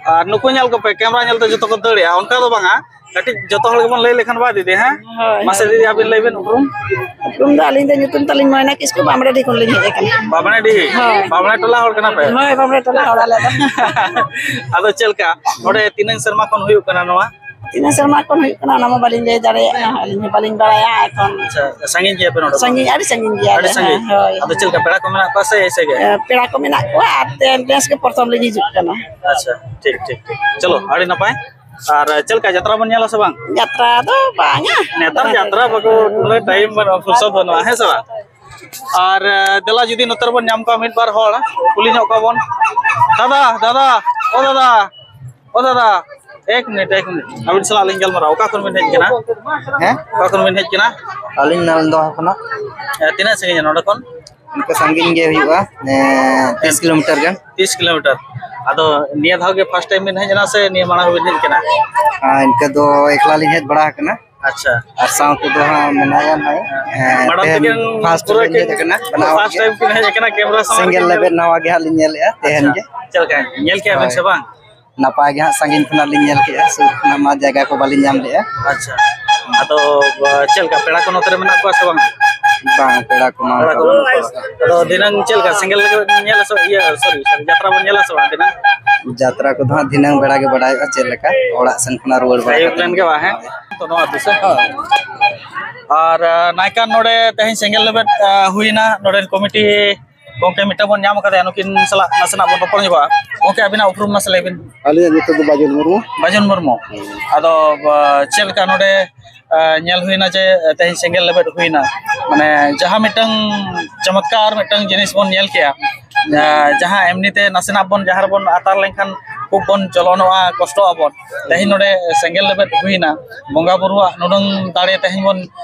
ᱟᱨ ᱱᱩᱠᱩ ᱧᱮᱞ ᱠᱚᱯᱮ, ᱠᱮᱢᱨᱟ ᱧᱮᱞᱛᱮ ᱡᱚᱛᱚ ᱠᱚ ᱫᱟᱹᱲᱮᱜᱼᱟ, ᱚᱱᱠᱟ ᱫᱚ ᱵᱟᱝᱟ, ᱠᱟᱹᱴᱤᱡ ᱡᱚᱛᱚ ᱦᱚᱲ ᱜᱮᱵᱚᱱ ᱞᱟᱹᱭ ᱞᱮᱠᱷᱟᱱ ᱵᱟᱭ ᱫᱤᱫᱤ, ᱦᱮᱸ? ᱦᱳᱭ, ᱢᱟᱥᱮ ᱦᱳᱭ᱾ ᱫᱤᱫᱤ, ᱟᱵᱤᱱ ᱞᱟᱹᱭ ᱵᱤᱱ ᱩᱯᱨᱩᱢ᱾ ᱩᱯᱨᱩᱢ ᱫᱚ ᱟᱹᱞᱤᱧ ᱫᱚ ᱧᱩᱛᱩᱢ ᱛᱟᱹᱞᱤᱧ ᱢᱚᱭᱱᱟ ᱠᱤᱥᱠᱩ, ᱵᱟᱢᱲᱮᱰᱤ ᱠᱷᱚᱱ ᱞᱤᱧ ᱦᱮᱡ ᱟᱠᱟᱱᱟ᱾ ᱵᱟᱢᱲᱮᱰᱤ? ᱦᱳᱭ᱾ ᱵᱟᱢᱲᱮ ᱴᱚᱞᱟ ᱦᱚᱲ ᱠᱟᱱᱟ ᱯᱮ? ᱦᱳᱭ, ᱵᱟᱢᱲᱮ ᱴᱚᱞᱟ ᱦᱚᱲ ᱟᱞᱮ ᱫᱚ᱾ ᱟᱫᱚ ᱪᱮᱫ ᱞᱮᱠᱟ, ᱱᱚᱰᱮ ᱛᱤᱱᱟᱹᱝ ᱥᱮᱨᱢᱟ ᱠᱷᱚᱱ ᱦᱩᱭᱩᱜ ᱠᱟᱱᱟ ᱱᱚᱣᱟ? ᱛᱤᱱᱟᱹᱜ ᱥᱮᱨᱢᱟ ᱠᱷᱚᱱ ᱦᱩᱭᱩᱜ ᱠᱟᱱᱟ, ᱚᱱᱟ ᱢᱟ ᱵᱟᱹᱞᱤᱧ ᱞᱟᱹᱭ ᱫᱟᱲᱮᱭᱟᱜᱼᱟ, ᱟᱹᱞᱤᱧ ᱦᱚᱸ ᱵᱟᱹᱞᱤᱧ ᱵᱟᱲᱟᱭᱟ ᱮᱠᱷᱚᱱ᱾ ᱟᱪᱪᱷᱟ, ᱥᱟᱺᱜᱤᱧ ᱜᱮᱭᱟ ᱯᱮ ᱱᱚᱰᱮ ᱠᱷᱚᱱ? ᱥᱟᱺᱜᱤᱧ, ᱟᱹᱰᱤ ᱥᱟᱺᱜᱤᱧ ᱜᱮᱭᱟ᱾ ᱟᱹᱰᱤ ᱥᱟᱺᱜᱤᱧ? ᱦᱳᱭ᱾ ᱟᱫᱚ ᱪᱮᱫ ᱞᱮᱠᱟ, ᱯᱮᱲᱟ ᱠᱚ ᱢᱮᱱᱟᱜ ᱠᱚᱣᱟ ᱥᱮ ᱮᱭᱥᱮ ᱜᱮ? ᱮ, ᱯᱮᱲᱟ ᱠᱚ ᱢᱮᱱᱟᱜ ᱠᱚᱣᱟ, ᱟᱨ ᱛᱮ-, ᱱᱮᱥ ᱜᱮ ᱯᱨᱚᱛᱷᱚᱢ ᱞᱤᱧ ᱦᱤᱡᱩᱜ ᱠᱟᱱᱟ᱾ ᱟᱪᱪᱷᱟ, ᱴᱷᱤᱠ, ᱴᱷᱤᱠ, ᱴᱷᱤᱠ᱾ ᱪᱚᱞᱚ, ᱟᱹᱰᱤ ᱱᱟᱯᱟᱭ᱾ ᱟᱨ ᱪᱮᱫ ᱞᱮᱠᱟ, ᱡᱟᱛᱨᱟ ᱵᱚᱱ ᱧᱮᱞᱟ ᱥᱮ ᱵᱟᱝ? ᱡᱟᱛᱨᱟ ᱫᱚ ᱵᱟᱝᱟ᱾ ᱱᱮᱛᱟᱨ ᱡᱟᱛᱨᱟ ᱵᱟᱠᱚ, ᱩᱱᱟᱹᱜ ᱴᱟᱭᱤᱢ ᱵᱟᱹᱱᱩᱜᱼᱟ, ᱯᱷᱩᱨᱥᱚᱛ ᱵᱟᱹᱱᱩᱜᱼᱟ, ᱦᱮᱸ ᱥᱮ ᱵᱟᱝ? ᱟᱨ, ᱮ, ᱫᱮᱞᱟ ᱡᱩᱫᱤ ᱱᱚᱛᱮ ᱨᱮᱵᱚᱱ ᱧᱟᱢ ᱠᱚᱣᱟ ᱢᱤᱫ ᱵᱟᱨ ᱦᱚᱲ, ᱠᱩᱞᱤ ᱧᱚᱜ ᱠᱚᱣᱟ ᱵᱚᱱ᱾ ᱫᱟᱫᱟ, ᱫᱟᱫᱟ, ᱚ ᱫᱟᱫᱟ, ᱚ ᱫᱟᱫᱟ, ᱮᱠ ᱢᱤᱱᱤᱴ, ᱮᱠ ᱢᱤᱱᱤᱴ, ᱟᱹᱵᱤᱱ ᱥᱟᱞᱟᱜ ᱞᱤᱧ ᱜᱟᱞᱢᱟᱨᱟᱣᱟ᱾ ᱚᱠᱟ ᱠᱷᱚᱱ ᱵᱤᱱ ᱦᱮᱡ ᱠᱟᱱᱟ? ᱦᱮᱸ? ᱚᱠᱟ ᱠᱷᱚᱱ ᱵᱤᱱ ᱦᱮᱡ ᱠᱟᱱᱟ? ᱟᱹᱞᱤᱧ ᱱᱟᱞᱫᱟ ᱠᱷᱚᱱᱟᱜ᱾ ᱮ, ᱛᱤᱱᱟᱹᱜ ᱥᱟᱺᱜᱤᱧᱟ ᱱᱚᱰᱮ ᱠᱷᱚᱱ? ᱤᱱᱠᱟᱹ ᱥᱟᱺᱜᱤᱧ ᱜᱮ ᱦᱩᱭᱩᱜᱼᱟ, ᱮ, ᱛᱤᱥ ᱠᱤᱞᱳᱢᱤᱴᱟᱨ ᱜᱟᱱ᱾ ᱛᱤᱥ ᱠᱤᱞᱳᱢᱤᱴᱟᱨ᱾ ᱟᱫᱚ ᱱᱤᱭᱟᱹ ᱫᱷᱟᱣ ᱜᱮ ᱯᱷᱟᱥᱴ ᱴᱟᱭᱤᱢ ᱵᱤᱱ ᱦᱮᱡ ᱮᱱᱟ ᱥᱮ ᱱᱤᱭᱟᱹ ᱢᱟᱲᱟᱝ ᱦᱚᱸᱵᱤᱱ ᱦᱮᱡ ᱠᱟᱱᱟ? ᱟᱨ ᱤᱱᱠᱟᱹ ᱫᱚ ᱮᱠᱞᱟ ᱞᱤᱧ ᱦᱮᱡ ᱵᱟᱲᱟ ᱟᱠᱟᱱᱟ᱾ ᱟᱪᱪᱷᱟ᱾ ᱟᱨ ᱥᱟᱶ ᱛᱮᱫᱚ ᱦᱟᱸᱜ ᱢᱮᱱᱟᱭᱟ ᱱᱟᱭ, ᱦᱮᱸ, ᱢᱟᱲᱟᱝ ᱛᱮᱦᱮᱧ ᱛᱮᱜᱮ ᱯᱷᱟᱥᱴ ᱯᱩᱨᱟᱹ ᱞᱤᱧ ᱦᱮᱡ ᱟᱠᱟᱱᱟ, ᱵᱮᱱᱟᱣ ᱯᱷᱟᱥᱴ ᱜᱮ᱾ ᱴᱟᱭᱤᱢ ᱠᱤᱱ ᱦᱮᱡ ᱟᱠᱟᱱᱟ ᱠᱮᱢᱨᱟ ᱥᱟᱢᱟᱝ ᱥᱮᱸᱜᱮᱞ ᱨᱮ᱾ ᱞᱮᱵᱮᱫ ᱱᱟᱣᱟ ᱜᱮ ᱦᱟᱸᱜ ᱞᱤᱧ ᱧᱮᱞᱮᱫᱼᱟ ᱛᱮᱦᱮᱧ ᱟᱪᱪᱷᱟ᱾ ᱜᱮ᱾ ᱪᱮᱫ ᱞᱮᱠᱟ ᱧᱮᱞ ᱠᱮᱜᱼᱟ ᱵᱮᱱ ᱦᱳᱭ᱾ ᱥᱮ ᱵᱟᱝ? ᱱᱟᱯᱟᱭ ᱜᱮ ᱦᱟᱸᱜ, ᱥᱟᱺᱜᱤᱧ ᱠᱷᱚᱱᱟᱜ ᱞᱤᱧ ᱧᱮᱞ ᱠᱮᱜᱼᱟ, ᱥᱩᱨ ᱠᱷᱚᱱᱟᱜ ᱢᱟ ᱡᱟᱭᱜᱟ ᱠᱚ ᱵᱟᱹᱞᱤᱧ ᱧᱟᱢ ᱞᱮᱜᱼᱟ᱾ ᱟᱪᱪᱷᱟ, ᱟᱫᱚ, ᱟ, ᱪᱮᱫ ᱞᱮᱠᱟ, ᱯᱮᱲᱟ ᱠᱚ ᱱᱚᱛᱮ ᱨᱮ ᱢᱮᱱᱟᱜ ᱠᱚᱣᱟ ᱥᱮ ᱵᱟᱝ? ᱵᱟᱝ, ᱯᱮᱲᱟ ᱠᱚᱢᱟ ᱯᱮᱲᱟ ᱚᱱᱠᱟ ᱠᱚ ᱵᱟᱹᱱᱩᱜ ᱵᱟᱹᱱᱩᱜ ᱠᱚᱣᱟ᱾ ᱠᱚᱣᱟ᱾ ᱟᱫᱚ ᱫᱷᱤᱱᱟᱹᱝ ᱪᱮᱫ ᱞᱮᱠᱟ, ᱥᱮᱸᱜᱮᱞ ᱞᱮᱵᱮᱫ ᱧᱮᱞᱟ ᱥᱮ, ᱤᱭᱟᱹ, ᱥᱚᱨᱤ, ᱥᱚᱨᱤ, ᱡᱟᱛᱨᱟ ᱵᱚᱱ ᱧᱮᱞᱟ ᱥᱮ ᱵᱟᱝ ᱫᱷᱤᱱᱟᱹᱝ? ᱡᱟᱛᱨᱟ ᱠᱚᱫᱚ ᱦᱟᱸᱜ ᱫᱷᱤᱱᱟᱹᱝ ᱵᱮᱲᱟ ᱜᱮ ᱵᱟᱰᱟᱭᱚᱜᱼᱟ, ᱪᱮᱫ ᱞᱮᱠᱟ ᱚᱲᱟᱜ ᱥᱮᱱ ᱠᱷᱚᱱᱟᱜ ᱨᱩᱣᱟᱹᱲ ᱵᱟᱲᱟ ᱟᱹᱭᱩᱵ ᱠᱟᱛᱮ᱾ ᱞᱮᱱ ᱜᱮ ᱵᱟᱝ, ᱦᱮᱸ? ᱛᱚ, ᱱᱚᱣᱟ ᱫᱤᱥᱟᱹ᱾ ᱟᱨ, ᱟ, ᱱᱟᱭᱠᱟᱱ ᱱᱚᱰᱮ ᱛᱮᱦᱮᱧ ᱥᱮᱸᱜᱮᱞ ᱞᱮᱵᱮᱫ, ᱟ, ᱦᱩᱭᱱᱟ, ᱱᱚᱰᱮᱱ ᱠᱚᱢᱤᱴᱤ ᱜᱚᱢᱠᱮ ᱢᱤᱫᱴᱟᱝ ᱵᱚᱱ ᱧᱟᱢ ᱟᱠᱟᱫᱮᱭᱟ, ᱱᱩᱠᱤᱱ ᱥᱟᱞᱟᱜ ᱱᱟᱥᱮᱱᱟᱜ ᱵᱚᱱ ᱨᱚᱯᱚᱲ ᱧᱚᱜᱚᱜᱼᱟ᱾ ᱜᱚᱢᱠᱮ, ᱟᱹᱵᱤᱱᱟᱜ ᱩᱯᱨᱩᱢ ᱢᱟᱥᱮ ᱞᱟᱹᱭ ᱵᱤᱱ᱾ ᱟᱹᱞᱤᱧᱟᱜ ᱧᱩᱛᱩᱢ ᱫᱚ ᱵᱟᱡᱩᱱ ᱢᱩᱨᱢᱩ᱾ ᱵᱟᱡᱩᱱ ᱢᱩᱨᱢᱩ᱾ ᱟᱫᱚ, ᱟ, ᱪᱮᱫ ᱞᱮᱠᱟ ᱱᱚᱰᱮ, ᱟ, ᱧᱮᱞ ᱦᱩᱭᱱᱟ ᱡᱮ ᱛᱮᱦᱮᱧ ᱥᱮᱸᱜᱮᱞ ᱞᱮᱵᱮᱫ ᱦᱩᱭᱱᱟ, ᱢᱟᱱᱮ ᱡᱟᱦᱟᱸ ᱢᱤᱫᱴᱟᱝ ᱪᱚᱢᱚᱛᱠᱟᱨ ᱢᱤᱫᱴᱟᱝ ᱡᱤᱱᱤᱥ ᱵᱚᱱ ᱧᱮᱞ ᱠᱮᱜᱼᱟ, ᱟ, ᱡᱟᱦᱟᱸ ᱮᱢᱱᱤ ᱛᱮ ᱱᱟᱥᱮᱱᱟᱜ ᱵᱚᱱ ᱡᱟᱦᱟᱸ ᱨᱮᱵᱚᱱ ᱟᱛᱟᱨ ᱞᱮᱱᱠᱷᱟᱱ ᱠᱷᱩᱵ ᱵᱚᱱ ᱡᱚᱞᱚᱱᱚᱜᱼᱟ, ᱠᱚᱥᱴᱚᱜ ᱟᱵᱚᱱ, ᱛᱮᱦᱮᱧ ᱱᱚᱰᱮ ᱥᱮᱸᱜᱮᱞ ᱞᱮᱵᱮᱫ ᱦᱩᱭᱱᱟ, ᱵᱚᱸᱜᱟ ᱵᱩᱨᱩᱣᱟᱜ ᱱᱩᱱᱟᱹᱝ ᱫᱟᱲᱮ ᱛᱮᱦᱮᱧ ᱵᱚᱱ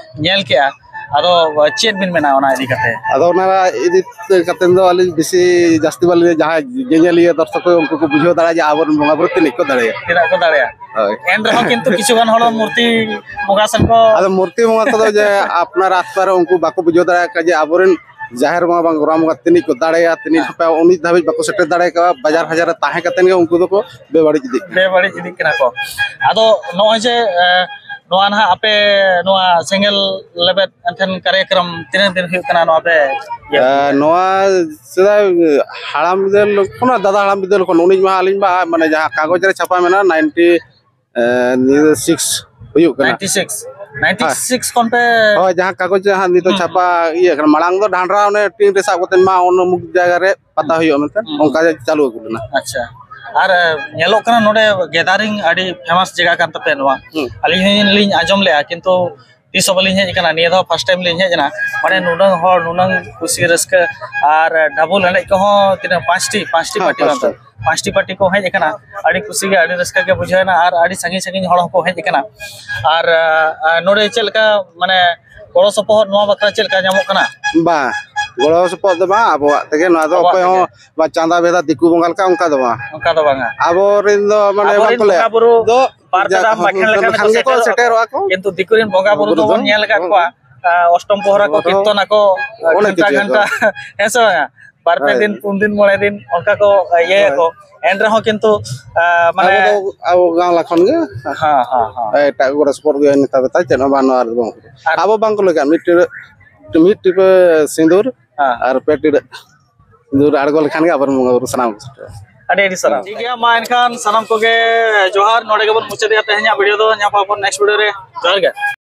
ᱧᱮᱞ ᱠᱮᱜᱼᱟ᱾ ᱟᱫᱚ ᱪᱮᱫ ᱵᱤᱱ ᱢᱮᱱᱟ ᱚᱱᱟ ᱤᱫᱤ ᱠᱟᱛᱮ? ᱟᱫᱚ ᱚᱱᱟ ᱤᱫᱤ ᱠᱟᱛᱮ ᱫᱚ ᱟᱹᱞᱤᱧ ᱵᱮᱥᱤ ᱡᱟᱹᱥᱛᱤ ᱵᱟᱹᱞᱤᱧ, ᱡᱟᱦᱟᱸᱭ ᱧᱮᱧᱮᱞᱤᱭᱟᱹ ᱫᱚᱨᱥᱚᱠ ᱠᱚ, ᱩᱱᱠᱩ ᱠᱚ ᱵᱩᱡᱷᱟᱹᱣ ᱫᱟᱲᱮᱭᱟᱜᱼᱟ ᱡᱮ ᱟᱵᱚᱨᱮᱱ ᱵᱚᱸᱜᱟ ᱵᱩᱨᱩ ᱛᱤᱱᱟᱹᱜ ᱠᱚ ᱫᱟᱲᱮᱭᱟᱜᱼᱟ᱾ ᱛᱤᱱᱟᱹᱜ ᱠᱚ ᱫᱟᱲᱮᱭᱟᱜᱼᱟ᱾ ᱦᱳᱭ᱾ ᱮᱱ ᱨᱮᱦᱚᱸ ᱠᱤᱱᱛᱩ ᱠᱤᱪᱷᱩ ᱜᱟᱱ ᱦᱚᱲ ᱢᱩᱨᱛᱤ ᱵᱚᱸᱜᱟ ᱥᱮᱱ ᱠᱚ ᱟᱫᱚ ᱢᱩᱨᱛᱤ ᱵᱚᱸᱜᱟ ᱠᱚᱫᱚ ᱡᱮ ᱟᱯᱱᱟᱨ ᱟᱛᱢᱟ ᱨᱮ ᱩᱱᱠᱩ ᱵᱟᱠᱚ ᱵᱩᱡᱷᱟᱹᱣ ᱫᱟᱲᱮᱭᱟᱜ ᱠᱟᱱᱟ ᱡᱮ ᱟᱵᱚᱨᱮᱱ ᱡᱟᱦᱮᱨ ᱵᱚᱸᱜᱟ ᱵᱟᱝ ᱜᱚᱨᱟᱢ ᱵᱚᱸᱜᱟ ᱛᱤᱱᱤᱡ ᱠᱚ ᱫᱟᱲᱮᱭᱟ, ᱛᱤᱱᱤᱡ ᱦᱟᱯᱮ ᱩᱱᱤ ᱫᱷᱟᱹᱵᱤᱡ ᱵᱟᱠᱚ ᱥᱮᱴᱮᱨ ᱫᱟᱲᱮ ᱠᱟᱣᱟ, ᱵᱟᱡᱟᱨ ᱦᱟᱡᱟᱨ ᱨᱮ ᱛᱟᱦᱮᱸ ᱠᱟᱛᱮ ᱜᱮ ᱩᱱᱠᱩ ᱫᱚᱠᱚ ᱵᱮᱵᱟᱹᱲᱤᱡ ᱤᱫᱤᱜ ᱠᱟᱱᱟ᱾ ᱵᱮᱵᱟᱹᱲᱤᱡ ᱤᱫᱤᱜ ᱠᱟᱱᱟ ᱠᱚ᱾ ᱟᱫᱚ ᱱᱚᱜᱼᱚᱭ ᱡᱮ ᱮ, ᱱᱚᱣᱟ ᱱᱟᱦᱟᱜ ᱟᱯᱮ ᱱᱚᱣᱟ ᱥᱮᱸᱜᱮᱞ ᱞᱮᱵᱮᱫ ᱮᱱᱛᱮᱱ ᱠᱟᱨᱭᱟᱠᱨᱚᱢ ᱛᱤᱱᱟᱹᱜ ᱫᱤᱱ ᱦᱩᱭᱩᱜ ᱠᱟᱱᱟ ᱱᱚᱣᱟ ᱯᱮ ᱤᱭᱟᱹ? ᱮ, ᱱᱚᱣᱟ ᱥᱮᱫᱟᱭ ᱦᱟᱲᱟᱢ ᱵᱤᱫᱟᱹᱞ ᱠᱷᱚᱱᱟᱜ, ᱫᱟᱫᱟ ᱦᱟᱲᱟᱢ ᱵᱤᱫᱟᱹᱞ ᱠᱷᱚᱱ, ᱩᱱᱤ ᱢᱟ ᱟᱹᱞᱤᱧ ᱢᱟ ᱢᱟᱱᱮ ᱡᱟᱦᱟᱸ ᱠᱟᱜᱚᱡᱽ ᱨᱮ ᱪᱷᱟᱯᱟ ᱢᱮᱱᱟᱜᱼᱟ, ᱱᱟᱭᱤᱱᱴᱤ ᱱᱤᱭᱟᱹ ᱥᱤᱠᱥ ᱦᱩᱭᱩᱜ ᱠᱟᱱᱟ᱾ ᱱᱟᱭᱤᱱᱴᱤ ᱥᱤᱠᱥ ᱱᱟᱭᱤᱱᱴᱤ ᱥᱤᱠᱥ ᱠᱷᱚᱱ ᱯᱮ ᱦᱳᱭ, ᱡᱟᱦᱟᱸ ᱠᱟᱜᱚᱡᱽ ᱡᱟᱦᱟᱸ ᱱᱤᱛᱚᱜ ᱪᱷᱟᱯᱟ ᱤᱭᱟᱹ ᱠᱟᱱᱟ, ᱢᱟᱲᱟᱝ ᱫᱚ ᱰᱟᱸᱰᱨᱟ ᱚᱱᱮ ᱴᱤᱱ ᱨᱮ ᱥᱟᱵ ᱠᱟᱛᱮ ᱢᱟ ᱚᱱᱟ ᱚᱢᱩᱠ ᱡᱟᱭᱜᱟ ᱨᱮ ᱯᱟᱛᱟ ᱦᱩᱭᱩᱜᱼᱟ ᱢᱮᱱᱛᱮ ᱚᱱᱠᱟ ᱜᱮ ᱪᱟᱹᱞᱩ ᱟᱹᱜᱩ ᱞᱮᱱᱟ᱾ ᱟᱪᱪᱷᱟ᱾ ᱟᱨ ᱮ, ᱧᱮᱞᱚᱜ ᱠᱟᱱᱟ ᱱᱚᱰᱮ ᱜᱮᱫᱟᱨᱤᱝ ᱟᱹᱰᱤ ᱯᱷᱮᱢᱟᱥ ᱡᱟᱭᱜᱟ ᱠᱟᱱ ᱛᱟᱯᱮᱭᱟ ᱱᱚᱣᱟ᱾ ᱦᱩᱸ᱾ ᱟᱹᱞᱤᱧ ᱦᱚᱸᱞᱤᱧ ᱟᱸᱡᱚᱢ ᱞᱮᱜᱼᱟ, ᱠᱤᱱᱛᱩ ᱛᱤᱥ ᱦᱚᱸ ᱵᱟᱹᱞᱤᱧ ᱦᱮᱡ ᱟᱠᱟᱱᱟ᱾ ᱱᱤᱭᱟᱹ ᱫᱷᱟᱣ ᱯᱷᱟᱥᱴ ᱴᱟᱭᱤᱢ ᱞᱤᱧ ᱦᱮᱡ ᱮᱱᱟ᱾ ᱢᱟᱱᱮ ᱱᱩᱱᱟᱹᱝ ᱦᱚᱲ, ᱱᱩᱱᱟᱹᱝ ᱠᱩᱥᱤ ᱨᱟᱹᱥᱠᱟᱹ, ᱟᱨ ᱰᱟᱵᱩᱞ ᱮᱱᱮᱡ ᱠᱚᱦᱚᱸ ᱛᱤᱱᱟᱹᱜ ᱯᱟᱸᱪᱴᱤ ᱯᱟᱸᱪᱴᱤ ᱦᱮᱸ, ᱯᱟᱨᱴᱤ ᱵᱟᱝ? ᱯᱟᱸᱪᱴᱤ᱾ ᱯᱟᱸᱪᱴᱤ ᱯᱟᱨᱴᱤ ᱠᱚ ᱦᱮᱡ ᱟᱠᱟᱱᱟ᱾ ᱟᱹᱰᱤ ᱠᱩᱥᱤ ᱜᱮ, ᱟᱹᱰᱤ ᱨᱟᱹᱥᱠᱟᱹ ᱜᱮ ᱵᱩᱡᱷᱟᱹᱣ ᱮᱱᱟ, ᱟᱨ ᱟᱹᱰᱤ ᱥᱟᱺᱜᱤᱧ ᱥᱟᱺᱜᱤᱧ ᱦᱚᱲ ᱦᱚᱸᱠᱚ ᱦᱮᱡ ᱟᱠᱟᱱᱟ᱾ ᱟᱨ ᱟᱨ ᱱᱚᱰᱮ ᱪᱮᱫ ᱞᱮᱠᱟ ᱢᱟᱱᱮ ᱜᱚᱲᱚ ᱥᱚᱯᱚᱦᱚᱫ ᱱᱚᱣᱟ ᱵᱟᱠᱷᱨᱟ ᱪᱮᱫ ᱞᱮᱠᱟ ᱧᱟᱢᱚᱜ ᱠᱟᱱᱟ? ᱵᱟᱝ, ᱜᱚᱲᱚ ᱥᱚᱯᱚᱦᱚᱫ ᱫᱚ ᱵᱟᱝ, ᱟᱵᱚᱣᱟᱜ ᱛᱮᱜᱮ ᱱᱚᱣᱟ ᱫᱚ᱾ ᱟᱵᱚᱣᱟᱜ ᱚᱠᱚᱭ ᱦᱚᱸ ᱛᱮᱜᱮ᱾ ᱵᱟᱝ ᱪᱟᱸᱫᱟ ᱵᱷᱮᱫᱟ ᱫᱤᱠᱩ ᱵᱚᱸᱜᱟ ᱞᱮᱠᱟ ᱚᱱᱠᱟ ᱫᱚ ᱵᱟᱝ᱾ ᱚᱱᱠᱟ ᱫᱚ ᱵᱟᱝᱟ᱾ ᱟᱵᱚᱨᱮᱱ ᱫᱚ ᱢᱟᱱᱮ ᱟᱵᱚᱨᱮᱱ ᱵᱟᱝᱠᱚ ᱞᱟᱹᱭᱟ ᱵᱚᱸᱜᱟ ᱵᱩᱨᱩ ᱫᱚ ᱵᱟᱨ ᱯᱮ ᱡᱟ- ᱫᱟᱢ ᱵᱟᱠᱷᱮᱲ ᱞᱮᱠᱷᱟᱱ ᱜᱮᱠᱚ ᱞᱮᱠᱷᱟᱱ ᱜᱮᱠᱚ ᱥᱮᱴᱮᱨᱚᱜᱼᱟ᱾ ᱥᱮᱴᱮᱨᱚᱜᱼᱟ ᱠᱚ᱾ ᱠᱤᱱᱛᱩ ᱫᱤᱠᱩ ᱨᱮᱱ ᱵᱚᱸᱜᱟ ᱵᱩᱨᱩ ᱵᱩᱨᱩ ᱫᱚᱵᱚᱱ ᱫᱚ ᱧᱮᱞ ᱟᱠᱟᱫ ᱠᱚᱣᱟ, ᱟ, ᱚᱥᱴᱚᱢ ᱯᱚᱦᱚᱨᱟ ᱠᱚ, ᱵᱩᱨᱩ ᱫᱚ ᱠᱤᱨᱛᱚᱱ ᱟᱠᱚ, ᱚᱱᱮᱠ ᱜᱷᱟᱱᱴᱟ ᱠᱤᱪᱷᱩ ᱜᱷᱟᱱᱴᱟ, ᱟᱠᱚ᱾ ᱦᱮᱸ ᱥᱮ ᱵᱟᱝᱟ? ᱵᱟᱨ ᱯᱮ ᱦᱳᱭ᱾ ᱫᱤᱱ ᱯᱩᱱ ᱫᱤᱱ ᱢᱚᱬᱮ ᱫᱤᱱ ᱚᱱᱠᱟ ᱠᱚ ᱤᱭᱟᱹᱭᱟᱠᱚ᱾ ᱮᱱ ᱨᱮᱦᱚᱸ ᱠᱤᱱᱛᱩ ᱟ, ᱢᱟᱱᱮ ᱟᱵᱚ ᱫᱚ ᱟᱵᱚ ᱜᱟᱶᱞᱟ ᱠᱷᱚᱱ ᱜᱮ᱾ ᱦᱮᱸ ᱦᱮᱸ ᱦᱮᱸ᱾ ᱮᱴᱟᱜ ᱜᱚᱲᱚ ᱥᱚᱯᱚᱦᱚᱫ ᱜᱮ ᱱᱮᱛᱟᱨ ᱫᱚ ᱪᱮᱫ ᱦᱚᱸ ᱵᱟᱝ, ᱱᱚᱣᱟ ᱨᱮᱫᱚ ᱵᱟᱝ᱾ ᱟᱨ- ᱟᱵᱚ ᱵᱟᱝ ᱠᱚ ᱞᱟᱹᱭ ᱠᱟᱜᱼᱟ, ᱢᱤᱫ ᱴᱤᱯᱟᱹ ᱢᱤᱫ ᱴᱤᱯᱟᱹ ᱥᱤᱸᱫᱩᱨ ᱦᱮᱸ᱾ ᱟᱨ ᱯᱮ ᱴᱤᱰᱟᱹᱜ ᱥᱤᱸᱫᱩᱨ ᱟᱬᱜᱚ ᱞᱮᱠᱷᱟᱱ ᱜᱮ ᱟᱵᱚᱨᱮᱱ ᱵᱚᱸᱜᱟ ᱵᱩᱨᱩ ᱥᱟᱱᱟᱢ ᱠᱚ ᱥᱮᱴᱮᱨᱚᱜᱼᱟ᱾ ᱟᱹᱰᱤ ᱟᱹᱰᱤ ᱥᱟᱨᱦᱟᱣ᱾ ᱴᱷᱤᱠ ᱜᱮᱭᱟ, ᱢᱟ ᱮᱱᱠᱷᱟᱱ ᱥᱟᱱᱟᱢ ᱠᱚᱜᱮ ᱡᱚᱦᱟᱨ᱾ ᱱᱚᱰᱮ ᱜᱮᱵᱚᱱ ᱢᱩᱪᱟᱹᱫᱮᱜᱼᱟ ᱛᱮᱦᱮᱧᱟᱜ ᱵᱷᱤᱰᱤᱭᱳ ᱫᱚ᱾ ᱧᱟᱯᱟᱢ ᱟᱵᱚᱱ ᱱᱮᱠᱥᱴ ᱵᱷᱤᱰᱤᱭᱳ ᱨᱮ᱾ ᱡᱚᱦᱟᱨ ᱜᱮ᱾